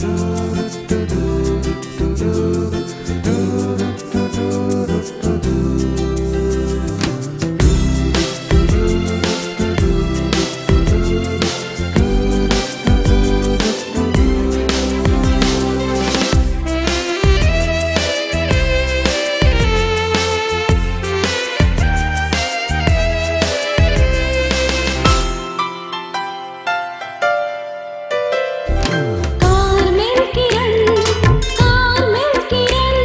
Carmel किरण, Carmel किरण,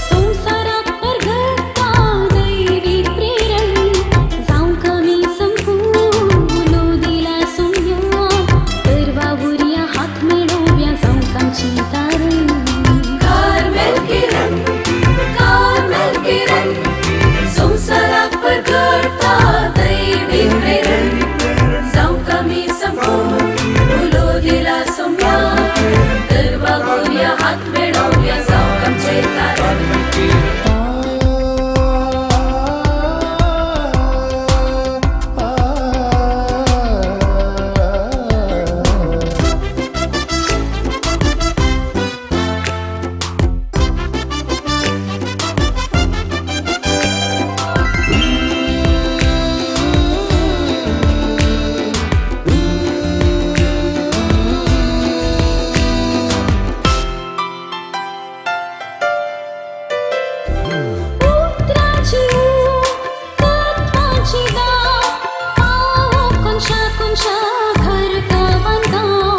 संवसाराक परगटा दैवी प्रेरण. जावं कमी संपूं उलो दिला सोम्या, तर वावुरया हात मेळोवया जावंक आमची तारण. कार्मेल किरण, कार्मेल किरण, संवसाराक परगटा दैवी प्रेरण. जावं कमी संपूं उलो दिला सोम्या, तर वावुरया हात मेळोवया जावंक आमचें तारण. उतरांची ऊब, तत्वांची दाव, पावो कोनशा कोनशा घर गांवान गांव.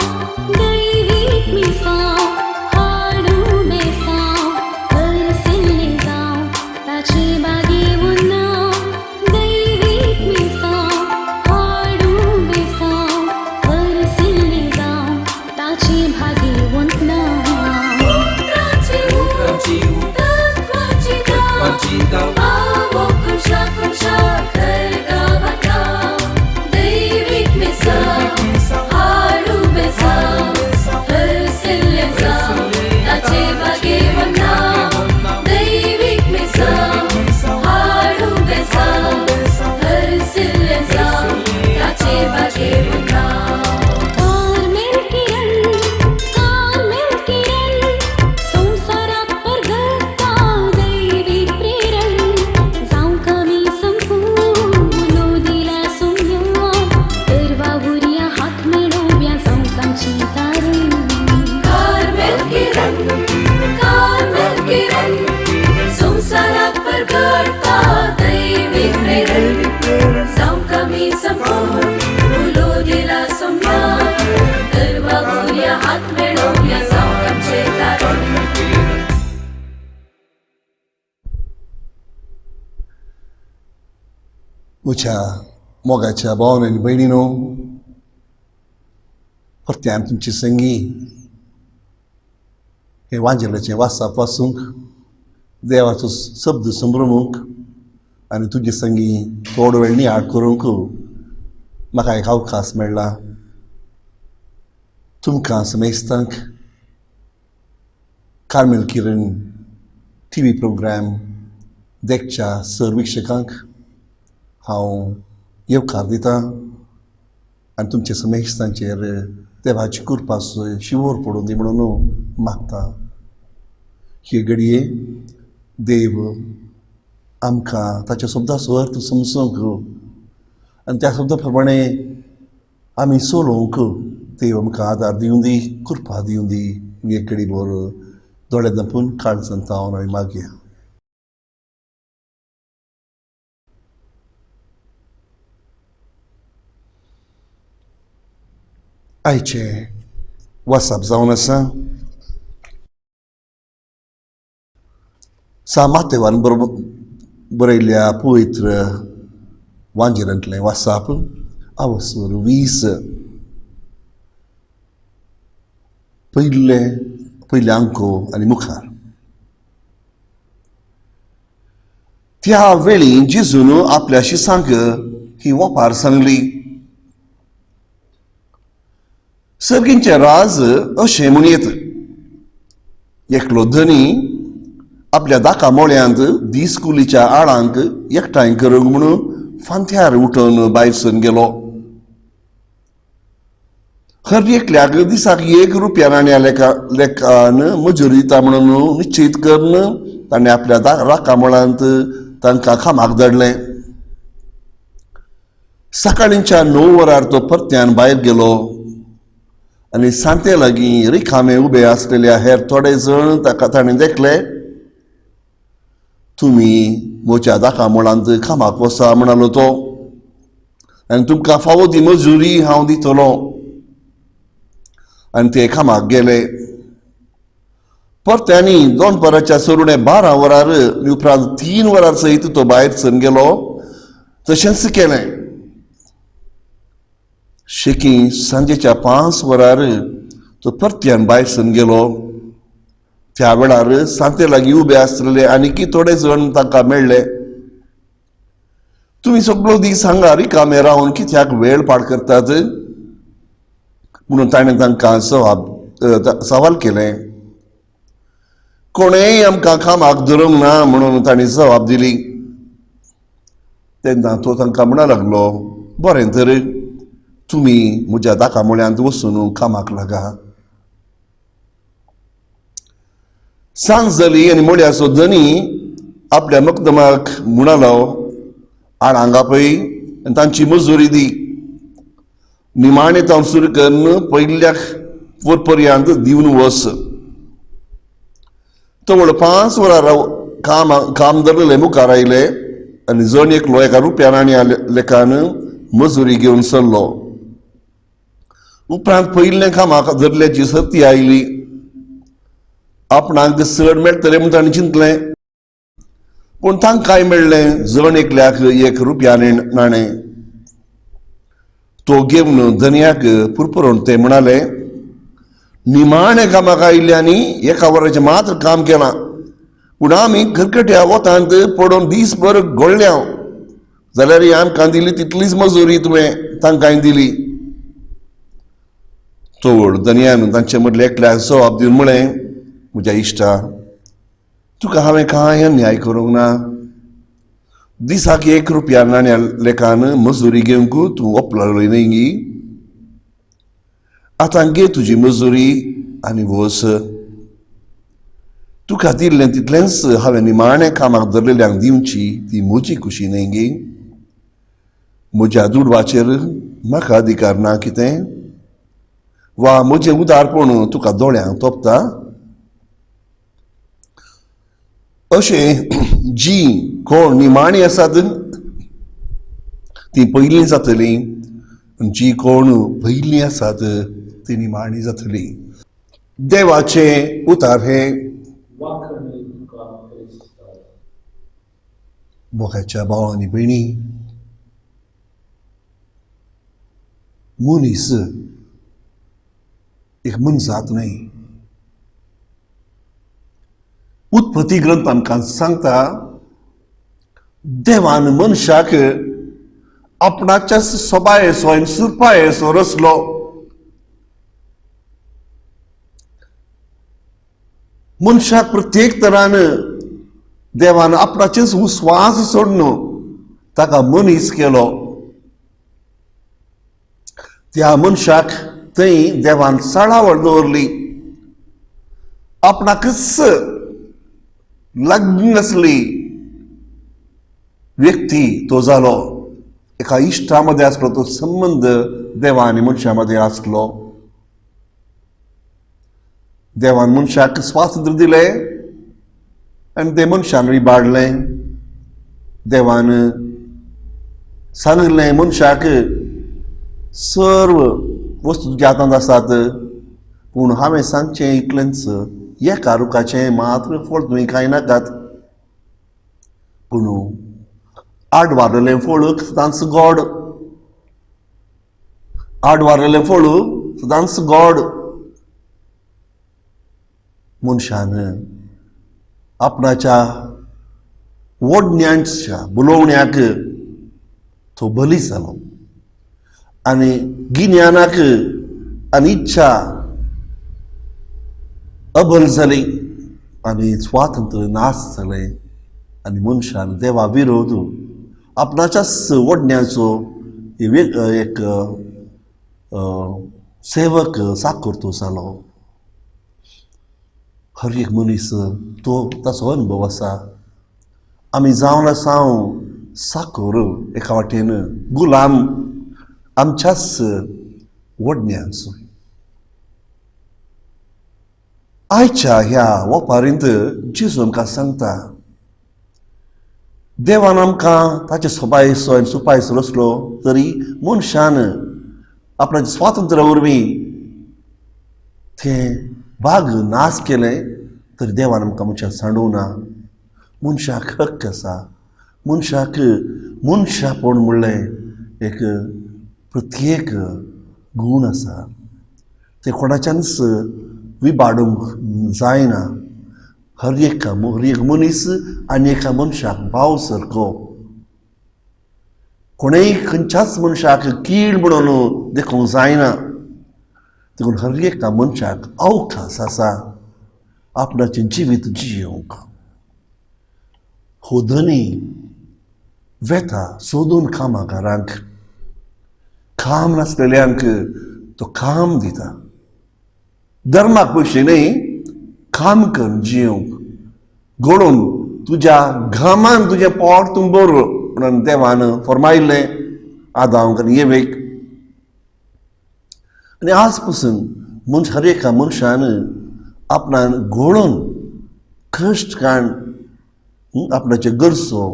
दैवीक मिसांव हाडूं बेसांव, हरसिल्लें जावं ताचे बागेवन नांव. दैवीक मिसांव हाडूं बेसांव, हरसिल्लें जावं ताचे भागेवन नांव. उतरांची ऊब, तत्वांची दाव, पावो कोनशा कोनशा घर गांवान गांव. दैवीक मिसांव हाडूं बेसांव, हरसिल्लें जावं ताचे बागेवन नांव. दैवीक मिसांव हाडूं बेसांव, हरसिल्लें जावं ताचे बागेवन नांव. कार्मेल किरण, कार्मेल किरण, संवसाराक परगटा दैवी प्रेरण. जावं कमी संपूं उलो दिला सोम्या, तर वावुरया हात मेळोवया जावंक आमची तारण. कार्मेल किरण, कार्मेल किरण, संवसाराक परगटा दैवी प्रेरण. जावं कमी संपूं उलो दिला सोम्या, तर वावुरया हात मेळोवया जावंक आमचें तारण. म्हज्या मोगाच्या भावन आनी भयणीनो, परत्यान तुमचे संगी हें वांजेलाचें वाचप वाचूंक, देवाचो शब्द संभ्रमूंक आनी तुजे संगी थोडो वेळ नियाळ करूंक म्हाका एक अवकाश मेळ्ळा. तुमकां समेस्तांक कार्मेल किरण टी व्ही प्रोग्राम देखच्या सर विक्षकांक हांव येवकार दितां आनी तुमच्या समेस्तांचेर देवाची कृपा शिंवर पडूं दी म्हणून मागता. हे घडये देव आमकां ताच्या शब्दाचो अर्थ समजूंक आनी त्या शब्दा प्रमाणे आमी चलोवंक देव आमकां आदार दिवं दी, कृपा दिवं दी. एक घडी भर दोळे धांपून काळजान तावन आमी मागया. आयचें वाचप जावन आसा सा मातेवान बरयल्ल्या पवित्र वांजेरांतलें वाचप, अवसर 20, पयले पयले अंको आनी मुखार. त्या वेळी जेजून आपल्या शिसांक ही वपार सांगली, सर्गींचें राज अशें म्हणयेत, एकलो धनी आपल्या दाका मोळ्यांत दीस कुलीच्या आळांक एकठांय करूंक म्हणून फांत्यार उठून भायर सरून गेलो. हर एकल्याक दिसाक 1 रुपया नाण्या लेखान मजुरी दिता म्हणून निश्चीत करून ताणें आपल्या राखामळांत तांकां कामाक धाडलें. सकाळींच्या 9 वरार तो परत्यान भायर गेलो आनी सांते लागीं रिकामे उबे आसलेल्या हेर थोडे जण ताका ताणें देखले. तुमी म्हज्या दाकामुळांत कामाक वसा म्हणालो तो, आनी तुमकां फावो ती मजुरी हांव दितलो. आनी ते कामाक गेले. परत्यांनी दोनपराच्या सुरुणे 12 वरार उपरांत 3 वरार सयत तो भायर सरून गेलो. तशेंच केलें. शेकी सांजेच्या 5 वरार तो परत्यान भायर सरून गेलो. त्या वेळार सांते लागीं उबे आसलेले आनीकी थोडे जण तांकां मेळ्ळे. तुमी सगळो दीस हांगा रिकामे रावन कित्याक वेळ पाड करतात म्हणून ताणें तांकां सवाल केलें. कोणेय आमकां कामाक धरूंक ना म्हणून ताणें जबाब दिली. तेन्ना तो तांकां म्हणा लागलो, बरें तर तुमी म्हज्या दाकामुळ्यांत वचून कामाक लागा. सांज जाली आनी मळ्याचो धनी आपल्या मकदमाक म्हणालो, आडांक आपय आनी तांची मजुरी दी. निमाणें तावन सुरू करून पयल्याक पर्यंत दिवन वस. तवळ 5 वरां काम धरलेले मुखार आयले आनी जण एकलो 1 रुपया नाण्या लेखान मजुरी घेवन सरलो. उपरांत पयिल्ल्या कामाक धरल्याची सर्ती आयली. आपणाक चड मेळटलें म्हूण ताणें चिंतलें, पूण तांकांय मेळ्ळें जण एकल्याक 1 रुपया नाणें. तो घेवन धनयाक पुरपुरून ते म्हणाले, निमाणें कामाक आयिल्ल्यांनी 1 वराचें मात्र काम केलां, पूण आमी खरखट्या वतांत पडून दीसभर गोळ्ळ्या, जाल्यार आमकां दिली तितलीच मजुरी तुवें तांकांय दिली. तोड धनयान तांचे मदले एकल्याक जबाब दिवन म्हळें, म्हज्या इश्टा, तुका हांवें कांय अन्याय करूंक ना. दिसाक 1 रुपया नाण्या लेखान मजुरी घेवंक तूं ओपलो न्हय गी? आतां घे तुजी मजुरी आनी वस. तुका दिल्लें तितलेंच हांवें निमाणें कामाक धरलेल्यांक दिवची ती म्हजी खुशी न्हय गी? म्हज्या दुडवाचेर म्हाका अधिकार ना कितें? वा म्हजें उदारपण तुका दोळ्यांक तोपता? अशें जी कोण निमाणी आसात ती पयलीं जातली, जी कोण पयलीं आसात ती निमाणी जातली. देवाचें उतार हें. मोगाच्या भाव आनी भयणी, मनीस एक मनजात न्हय. उत्पत्ती ग्रंथ आमकां सांगता, देवान मनशाक आपणाच्या सोबायेचो आनी सुरपायेचो रचलो. मनशाक प्रत्येक तरान देवान आपणाचेच उस्वास सोडून ताका मनीस केलो. त्या मनशाक थंय देवान साळावळ दवरली. आपणाकच लग्न आसली व्यक्ती तो जालो. एका इश्टा मदें आसलो तो संबंद देवा आनी मनशा मदें आसलो. देवान मनशाक स्वातंत्र्य दिलें आनी तें मनशान इबाडलें. देवान सांगलें मनशाक, सर्व वस्तू तुज्या हातांत आसात, पूण हांवें सांगचें इतलेंच, एका रुखाचें मात्र फळ तुवें कांय नाकात, पूण आड वारलेलें फळ सदांच गोड, आड वारलेलें फळ सदांच गोड. मनशान आपणाच्या वडण्यांच्या बोलोवण्याक तो बली जालो आनी गिन्यानाक आनी इच्छा अबल जाली आनी स्वातंत्र्य नाश जालें आनी मनशान देवा विरोध आपणाच्याच वडण्याचो एक सेवक चाकर तूं जालो. हर एक मनीस तो ताचो अनुभव आसा. आमी जावन आसा चाकर, एका वाटेन गुलाम आमच्याच वडण्यांचो. आयच्या ह्या वपारींत जेजू आमकां सांगता, देवान आमकां ताचे सोबायचो आनी सुपायचो रचलो तरी मनशान आपणाच्या स्वातंत्र्या वरवीं तें बाग नाश केलें तरी देवान आमकां मनशाक सांडूंक ना. मनशाक हक्क आसा, मनशाक मनशापण म्हणलें एक प्रत्येक गूण आसा, तें कोणाच्यानच विबाडूंक जायना. हर एक मनीस आनी एका मनशाक भाव सारको, कोणेय खंयच्याच मनशाक कीड म्हणून देखूंक जायना. देखून हर एका मनशाक अवकाश आसा आपणाचें जिवीत जियोवंक. हो धनी वेता सोदून कामाकारांक, काम नासलेल्यांक तो काम दिता. धर्माक पयशे न्हय, काम कर जियोवंक, घडोवन तुज्या घामान तुजें पोट तूं बर म्हणून देवान फर्मायिल्लें आदांक आनी येवेक. आनी आज पसून मनश हर एका मनशान आपणान घडोवन कश्ट काण आपणाचे गरजो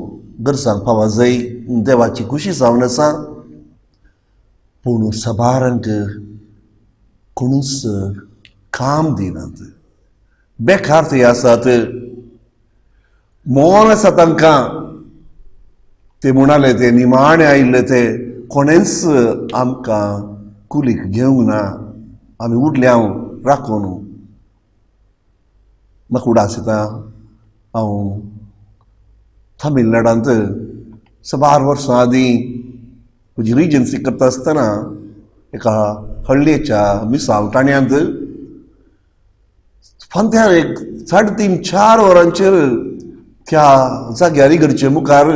गरजांक पावा जाय, देवाची खुशी जावन आसा. पूण सबारांक कोणूच काम दिनात, बेकार ते आसात, मोन आसा तांकां. ते म्हणाले ते निमाणे आयिल्ले ते कोणेंच आमकां कुलीक घेवंक ना, आमी उरल्या राखून. म्हाका उडास येता, हांव तमिळनाडांत साबार वर्सां आदीं म्हजी रिजन्सी करता आसतना एका हळ्ळेच्या मिसाव ठाण्यांत फांत्यार एक 3.5-4 वरांचेर त्या जाग्यार इगर्जे मुखार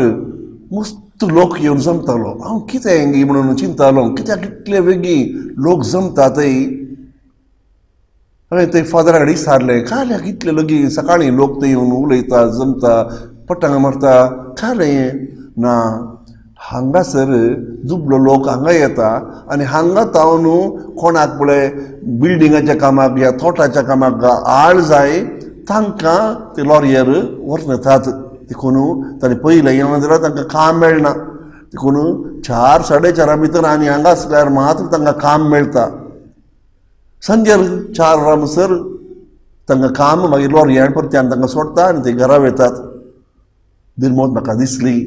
मस्त लोक येवन जमतालो. हांव कितें गी म्हणून चिंतालो, कित्याक इतले वेगीं लोक जमता थंय. हांवें थंय फादरा कडेन विचारलें, काल्याक इतले लगीं सकाळीं लोक थंय येवन उलयता, जमता, पटांग मारता, कालें हें ना. हांगासर दुबलो लोक हांगा येता आनी हांगा तावन कोणाक पळय बिल्डिंगाच्या कामाक या तोटाच्या कामाक आळ जाय तांकां ते लॉरियर व्हरून येतात. देखून ताणें पयलें येवन जाल्यार तांकां काम मेळना, देखून 4-4:30 भितर आनी हांगा आसल्यार मात्र तांकां काम मेळटा. सांजेर 4 वरां म्हणसर तांकां काम, मागीर लॉरियान परत्यान तांकां सोडटा आनी ते घरा वतात. बिरमोत म्हाका दिसली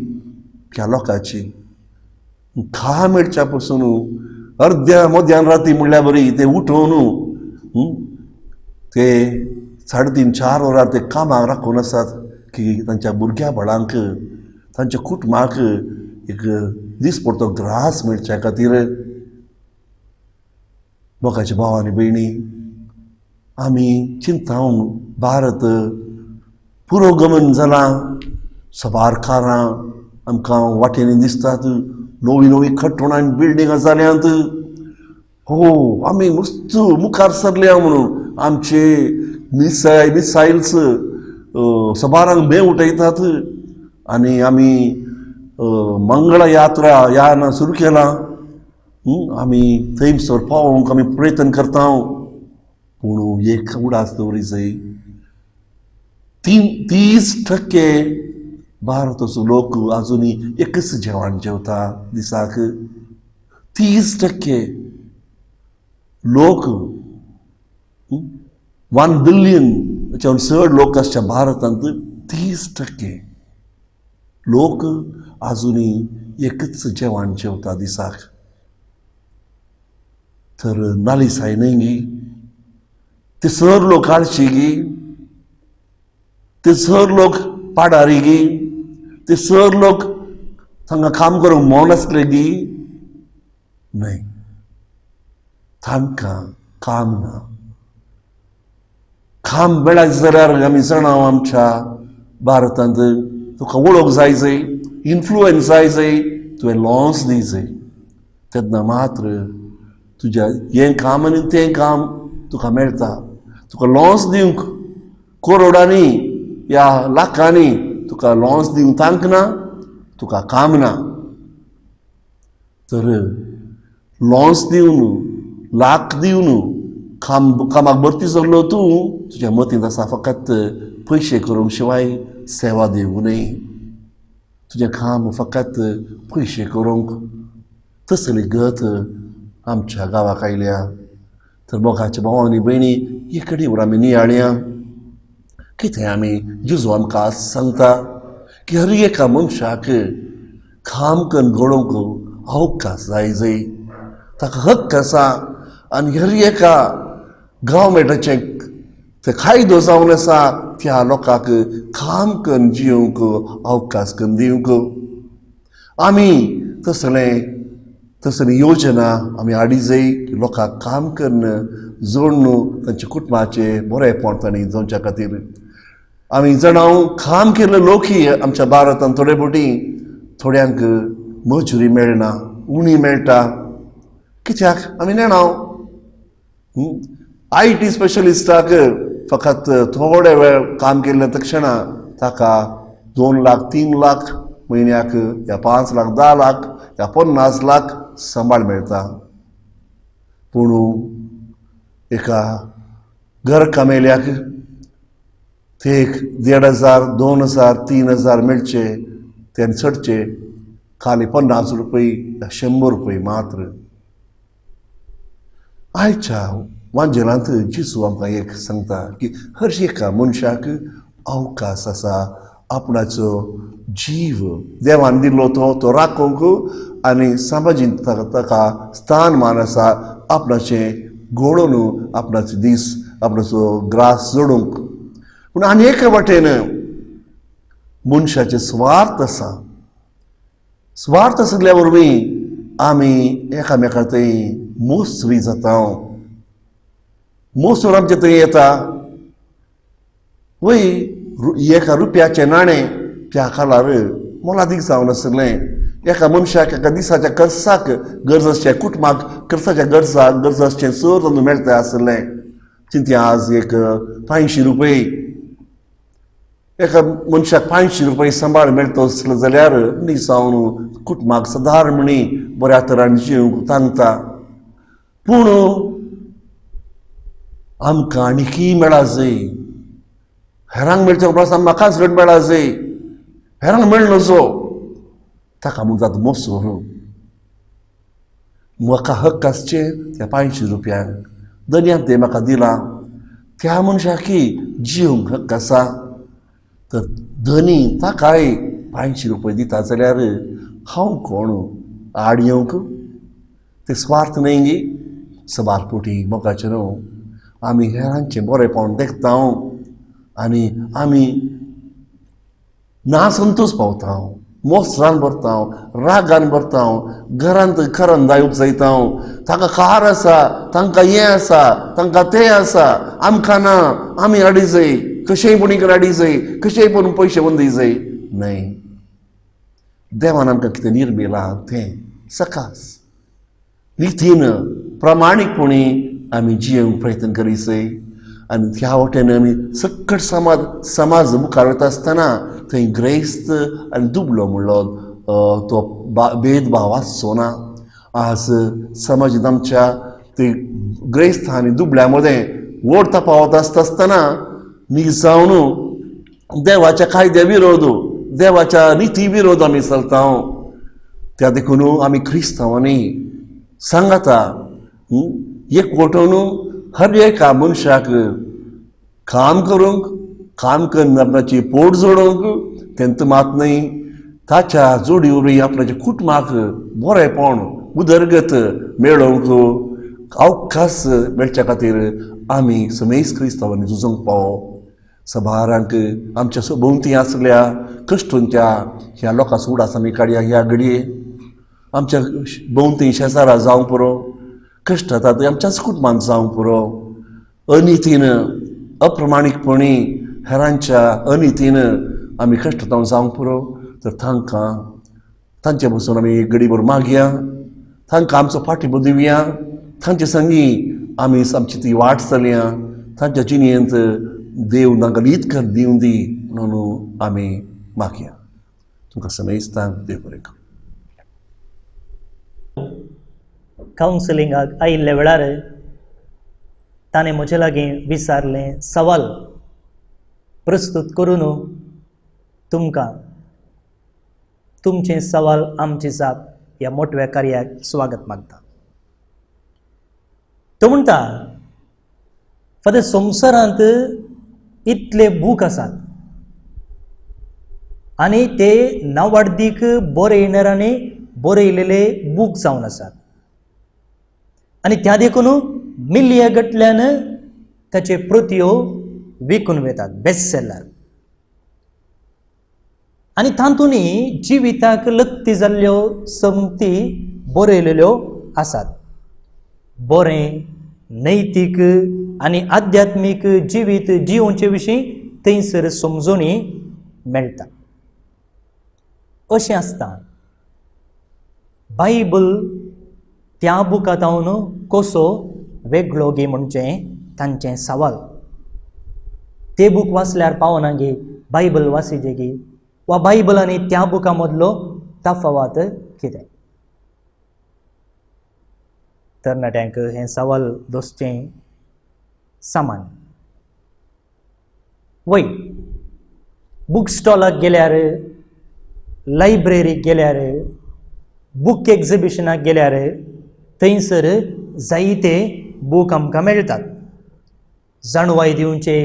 ह्या लोकांची. काम मेळच्या पसून अर्द्या मध्यान राती म्हणल्यार बरी ते उठोवन ते 3.5-4 वरां ते कामाक राखून आसात की तांच्या भुरग्या बाळांक तांच्या कुटुंबाक एक दिसपडतो ग्रास मेळच्या खातीर. लोकांचे भाव आनी भयणी, आमी चिंता भारत पुरोगमन जालां, साबार कारां आमकां वाटेंनी दिसतात, नवी नवी खटवणां आनी बिल्डिंगां जाल्यांत. हो आमी मस्त मुखार सरल्या म्हणून आमचे मिसायल्स सबारांक बें उठयतात आनी आमी मंगळ यात्रा यान सुरू केलां. आमी थंयसर पावोवंक आमी प्रयत्न करता. पूण एक उडास दवरी जाय, 30% भारताचो लोक आजुनूय एकच जेवण जेवता दिसाक. 30% लोक, 1 बिलियन चड लोक आसच्या भारतांत 30% लोक आजुनूय एकच जेवण जेवता दिसाक. तर नालिसाय न्हय गी, ते सर लोक आळशी गी, ते सर लोक पाडारी गी, ते सर लोक तांकां काम करूंक मोन आसले गी न्हय, तांकां काम ना. काम मेळत जाल्यार आमी जाणा आमच्या भारतांत तुका वळख जाय जाय, इन्फ्लुयन्स जाय जाय, तुवें लॉन्स दी जाय, तेन्ना मात्र तुज्या हें काम आनी तें काम तुका मेळटा. तुका लॉन्स दिवंक करोडांनी या लाखांनी तुका लॉन्स दिवंक तांक ना, तुका काम ना. तर लॉन्स दिवन लाख दिवन कामाक भरती जाल्लो तूं, तुज्या मतींत आसा फकत पयशे करूंक शिवाय सेवा दिवंक न्हय. तुजें काम फकत पयशे करूंक. तसली गत आमच्या गांवाक आयल्या. तर मोगाच्या भाव आनी भयणी, हे कडेन आमी नियाळया कितें आमी जेजू आमकां आज सांगता की हर एका मनशाक काम करून घडोवंक अवकाश जाय जय, ताका हक्क आसा. आनी हर एका गव्हर्मेंटाचें ते कायदो जावन आसा त्या लोकांक काम करून जिवंक अवकाश करून दिवंक. आमी तसली योजना आमी हाडी जाय लोकांक काम करून जोडून तांच्या कुटुंबाचें बरेंपण तांणी जावच्या खातीर. आमी जाणां काम केल्ले लोकय आमच्या भारतांत थोडे फावटी थोड्यांक मजुरी मेळना, उणी मेळटा. कित्याक आमी नेणा IT स्पेशलिस्टाक फकत थोडे वेळ काम केल्ले तक्षणा ताका 2 लाख 3 लाख म्हयन्याक या 5 लाख 10 लाख या 50 लाख सांबाळ मेळटा. पूण एका घर कामेल्याक ते 1,500 2,000 3,000 मेळचे, ते चडचे खाली 50 रुपये या 100 रुपये मात्र. आयच्या वांजेलांत जेजू आमकां एक सांगता की हर एका मनशाक अवकाश आसा आपणाचो जीव देवान दिल्लो तो राखूंक आनी समाजीन ताका स्थान मान आसा आपणाचें घडोवन आपणाचे दीस आपणाचो ग्रास जोडूंक. पूण आनी एके वाटेन मनशाचे स्वार्थ आसा. स्वार्थ आशिल्ल्या वरवीं आमी एकामेका थंय मोसरी जाता. मोसर आमचे थंय येता वय एका रुपयाचें नाणें त्या काळार मोलादीक जावन आशिल्लें. एका मनशाक एका दिसाच्या खर्चाक गरज आसचें, कुटुंबाक खर्चाच्या गरजाक गरज आसचें चड तांदूळ मेळटा आशिल्लें. चिंतया आज एक 500 रुपये एका मनशाक 500 रुपये सांबाळ मेळटा आसलो जाल्यार निजावन कुटुंबाक सादारणपणी बऱ्या तरान जिवंक तांकता. पूण आमकां आनीकय मेळा जाय, हेरांक मेळचे परस म्हाकाच घट मेळा जाय, हेरांक मेळनजो, ताका म्हणटात मोसोर. म्हाका हक्क आसचे त्या 500 रुपयांक, दर्यांत तें म्हाका दिलां, त्या मनशाकय जिवंक हक्क आसा. तर धनी ताकाय 500 रुपये दिता जाल्यार हांव कोण आड येवंक? ते स्वार्थ न्हय गी. सबार पोटी मोगाचें न्हू आमी हेरांचें बरेंपण देखता आनी आमी ना संतोश पावता, मोसरान भरता, रागान भरता, घरांत करंदाय उपजयता. ताका कार आसा, तांकां हें आसा, तांकां तें आसा, आमकां ना, आमी हाडी जाय, कशेंय पूण हाडी जाय, कशेंय पूण पयशे वंदी जाय. न्हय, देवान आमकां कितें निर्मिलां तें सकास नितीन प्रामाणीकपणी आमी जियेवंक प्रयत्न करी जाय. आनी त्या वटेन आमी सकट समाज मुखार वता आसतना थंय ग्रेस्त आनी दुबलो म्हणलो तो भेदभाव आसचो ना. आज समाजांत आमच्या ते ग्रेस्त आनी दुबल्या मदें व्हड तफावत आसता आसतना निजावन देवाच्या कायद्या विरोध, देवाच्या निती विरोध आमी चलता. त्या देखून आमी क्रिस्तांवांनी सांगाता एक वटोवन हर एका मनशाक काम करूंक, काम करून आपणाची पोट जोडूंक तेंत मात न्हय, ताच्या जोडी वरवीं आपणाच्या कुटुंबाक बरेंपण उदरगत मेळोवंक अवकाश मेळच्या खातीर आमी समेस्त क्रिस्तांवांनी झुजूंक पावो. सभारांक आमच्या भोंवती आसल्या कश्टूंच्या ह्या लोकांचो उडास आमी काडया. ह्या घडये आमच्या भोंवती शेजारा जावंक पुरो, कश्ट जाता आमच्याच कुटुंबांत जावंक पुरो. अनितीन अप्रमाणीकपणी हेरांच्या अनितीन आमी कश्ट जावंक पुरो. तर तांकां तांचे बसून आमी एक घडीभर मागया, तांकां आमचो फाटिबो दिवया, तांचे संगी आमी आमची ती वाट चलया. तांच्या जिणेंत देव नागलीत कर दिवं दी म्हणून आमी मागया. तुमकां समेस्तांक देव बरें करूं. कावन्सिलिंगाक आयिल्ल्या वेळार ताणें म्हजे लागीं विचारलें सवाल प्रस्तूत करून तुमकां तुमचें सवाल आमची जाप ह्या मोटव्या कार्याक स्वागत मागता. तो म्हणटा, फादर संवसारांत इतले बूक आसात आनी ते नावाडदीक बरयणारांनी बरयलेले बूक जावन आसात आनी त्या देखून मिलिया गटल्यान ताचे प्रतियो विकून वतात, बेस्ट सेलर. आनी तातूंनी जिविताक लत्ती जाल्ल्यो संगती बरयलेल्यो आसात. बरें नैतीक आनी आध्यात्मीक जिवीत जिवचे विशीं थंयसर समजणी मेळटा. अशें आसता बायबल त्या बुकांत कसो वेगळो गे म्हणचें तांचें सवाल. ते बूक वाचल्यार पावना गे, बायबल वाचिजे गे, वा बायबल आनी त्या बुका मदलो तफावत कितें? तरणाट्यांक हें सवाल दोसचें सामान्य. वय बूक स्टॉलाक गेल्यार, लायब्ररीक गेल्यार, बूक एक्झिबिशनाक गेल्यार थंयसर जायते बूक आमकां मेळटात. जाणवाय दिवचे,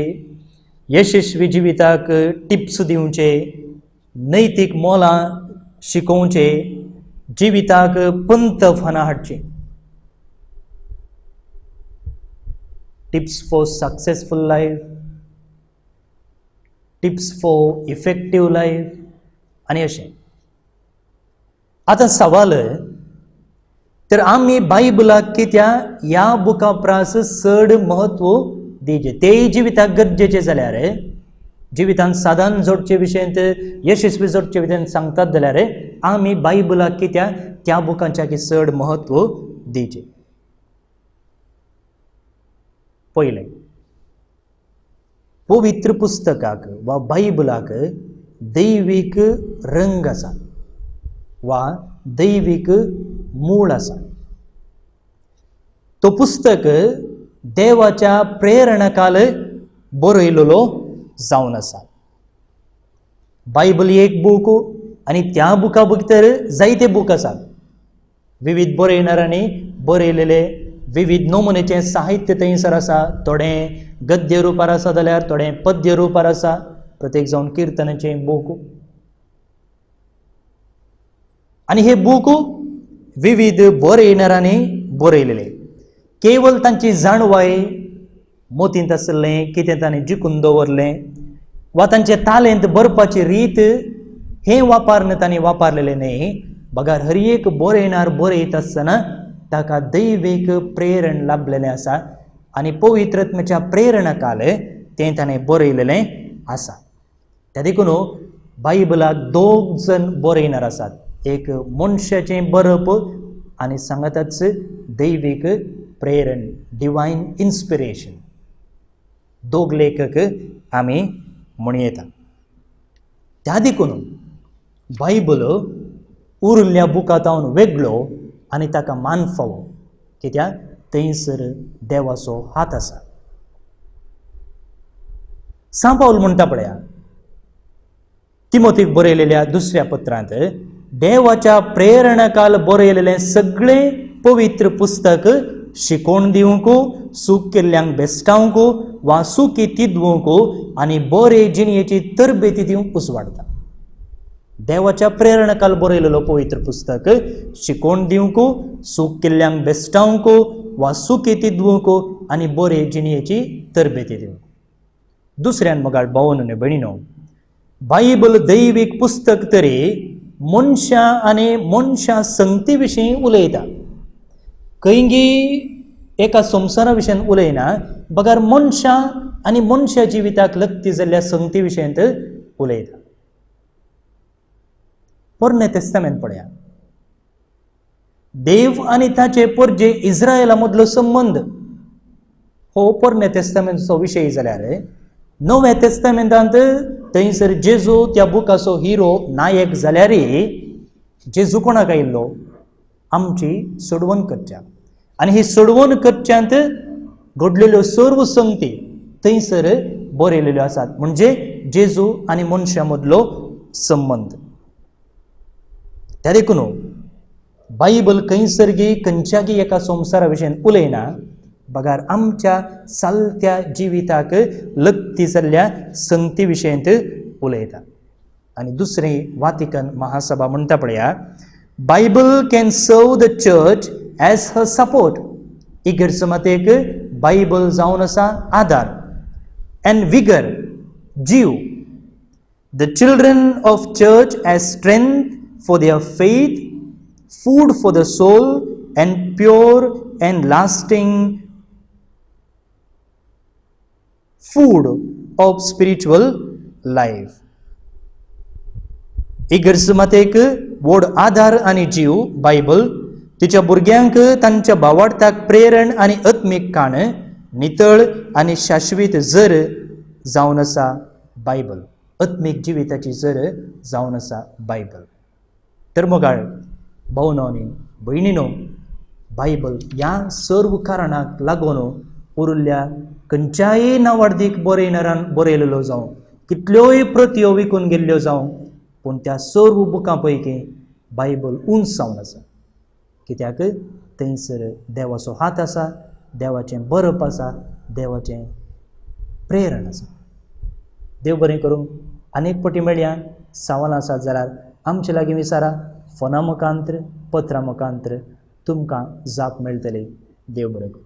यशस्वी जिविताक टिप्स दिवचे, नैतीक मोलां शिकोवचे, जिविताक पंतफनां हाडचें. Tips for successful life, tips for effective life आनी अशें. आतां सवाल तर आमी बायबलाक कित्याक ह्या बुका प्रास चड म्हत्व दिवचें? तेय जिविताक गरजेचें जाल्यार, जिवितांत साधन जोडचे विशयंत यशस्वी जोडचे विशयंत सांगतात जाल्यार आमी बायबलाक कित्याक त्या बुकांच्या चड म्हत्व दिवचें? पयलें, पवित्र पुस्तकाक वा बायबलाक दैवीक रंग आसा वा दैवीक मूळ आसा. तो पुस्तक देवाच्या प्रेरणाकाल बरयलेलो जावन आसा. बायबल एक बूक आनी त्या बुका भितर जायते बूक आसात. विविध बरयणारांनी बरयलेले विविध नमुनेचें साहित्य थंयसर आसा. थोडें गद्य रुपार आसा जाल्यार थोडें पद्य रुपार आसा, प्रत्येक जावन किर्तनाचें बूक. आनी हे बूक विविध बरयणारांनी बरयलेले. केवल तांची जाणवाय मोतींत आसलें, कितें तांणी जिखून दवरलें वा तांचे तालेंत बरपाची रीत हें वापरून तांणी वापरलेलें न्हय, बगर हर एक बरयणार बरयत आसतना ताका दैवीक प्रेरण लाभलेलें आसा आनी पवित्रत्माच्या प्रेरणाकाल तें ताणें बरयलेलें आसा. त्या देखून बायबलाक दोग जण बरयणार आसात, एक मनशाचें बरप आनी सांगाताच दैवीक प्रेरण, डिवायन इन्स्पिरेशन. दोग लेखक आमी म्हणयता. त्या देखून बायबल उरिल्ल्या बुकांत वेगळो आनी ताका मान फावो, कित्याक थंयसर देवाचो हात आसा. सांव पावल म्हणटा पळया तिमोतीक बरयलेल्या दुसऱ्या पत्रांत, देवाच्या प्रेरणाकाल बरयलेलें सगळें पवित्र पुस्तक शिकोवन दिवंक, सूख केल्ल्यांक बेस्टावंक वा सुखी तिदवंक आनी बरे जिणयेची तरबेती दिवंक उसवाडटा. देवाच्या प्रेरणाकाल बरयलेलो पवित्र पुस्तक शिकोवन दिवंक, सूख केल्ल्यांक बेस्टावंक वा सुखी तिदवंक आनी बरे जिणयेची तरबेती दिवंक. दुसऱ्यान मोगाळ भावन आनी भयणीनो, बायबल दैवीक पुस्तक तरी मनशां आनी मनशां संगती विशीं उलयता. खंयगी एका संवसारा विशयान उलयना, बगर मनशां आनी मनशा जिविताक लत्ती जाल्ल्या संगती विशयांत उलयता. पोरणें तेस्तामेंत पळया, देव आनी ताचे पोरजे इस्रायला मदलो संबंद हो पोरण्या तेस्तामेंताचो विशय जाल्यार नव्या तेस्तामेंतांत थंयसर जेजू त्या बुकाचो हिरो नायक जाल्यार जेजू कोणाक आयिल्लो? आमची सोडवण करच्या. आनी ही सोडवण करच्यांत घडलेल्यो सर्व संगती थंयसर बरयलेल्यो आसात, म्हणजे जेजू आनी मनशां मदलो संबंद. त्या देखून बायबल खंयसरगी खंयच्यागी एका संवसारा विशयन उलयना, बगार आमच्या चालत्या जिविताक लग्ती जाल्ल्या संगती विशयंत उलयता. आनी दुसरें वातिकन महासभा म्हणटा पळया, Bible can serve the church as her support. इगर्ज मातेक बायबल जावन आसा आदार एंड विगर जीव. The children of church as strength for their faith, food for the soul and pure and lasting food of spiritual life. इगर्ज मातेक व्हड आदार आनी जीव बायबल, तिच्या भुरग्यांक तांच्या भावार्थाक प्रेरण आनी आत्मीक काण, नितळ आनी शाश्वीत जर जावन आसा बायबल, आत्मीक जिविताची जर जावन आसा बायबल. तर मोगाळ भावनो आनी भयणीनो, बायबल ह्या सर्व कारणाक लागून उरिल्ल्या खंयच्याय नावार्दीक बरयणारान बरयलेलो जावं, कितल्योय प्रत्यो विकून गेल्ल्यो जावं, पूण त्या सर्व बुकां पैकी बायबल उंच जावन आसा. कित्याक थंयसर देवाचो हात आसा, देवाचें बरप आसा, देवाचें प्रेरण आसा. देव बरें करूं. आनीक पटी मेळया. सवाल आसात जाल्यार आमचे लागीं विचारा, फोना मुखांत्र, पत्रां मुखांत्र तुमकां जाप मेळटली. देव बरें करूं.